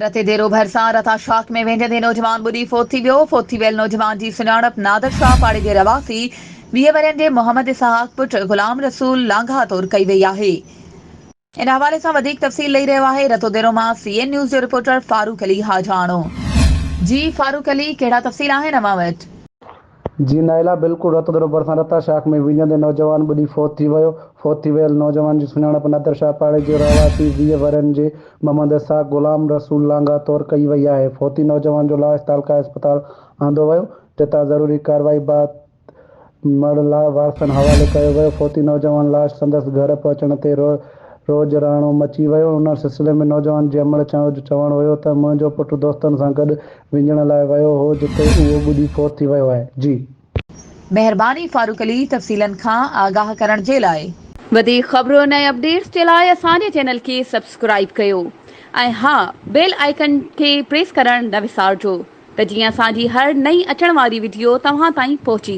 رتيديرو ڀرسان رتا شاخ ۾ وهنجندي نوجوان ٻڏي فوت ٿي ويو، فوت ٿي ويل نوجوان جي سڃاڻپ نادر شاهه پاڙي جي رهواسي 20 ورهين جي محمد اسحاق پٽ غلام رسول لانگاهه طور ڪئي وئي آهي. ان حوالي سان وڌيڪ تفصيل ڏئي رهيو آهي رتوديرو مان سي اين نيوز جو رپورٽر فاروق علي حاجاڻو. جي فاروق علي ڪهڙا تفصيل آهن اوهان وٽ؟ جي نائلا بلڪل رت درو ڀرسان رتا شاخ ۾ وينجهندي نوجوان ٻڏي فوت ٿي ويو. فوت ٿي ويل نوجوان جي سڃاڻپ نادر شاهه پاڙي جي رهواسي 20 ورهين جي محمد اسحاق غلام رسول لانگاهه طور ڪئي وئي آهي. فوتي نوجوان جو لاش تعلقه اسپتال آندو ويو، جتان ضروري ڪارروائي بعد مڙهه لاء وارثن حوالي ڪيو ويو. فوتي نوجوان لاش سندس گهر پهچڻ تي روڄ راڻو مچي ويو. ان سلسلي ۾ نوجوان جي امڙ جو چوڻ هيو ته منهنجو پٽ دوستن سان گڏ وڃڻ لاء ويو هو جتي اهو ٻڏي فوت ٿي ويو آهي. جي. مهرباني فاروق علي تفصيلن کان آگاهه ڪرڻ جي لاء. وڌيڪ خبرن ۽ اپڊيٽس جي لاء اسان جي چينل کي سبسڪرائيب ڪيو ۽ ها بيل آئيڪن کي پريس ڪرڻ نه وسارجو ته جيئن اسان جي هر نئين اچڻ واري وڊيو توهان تائين پهچي.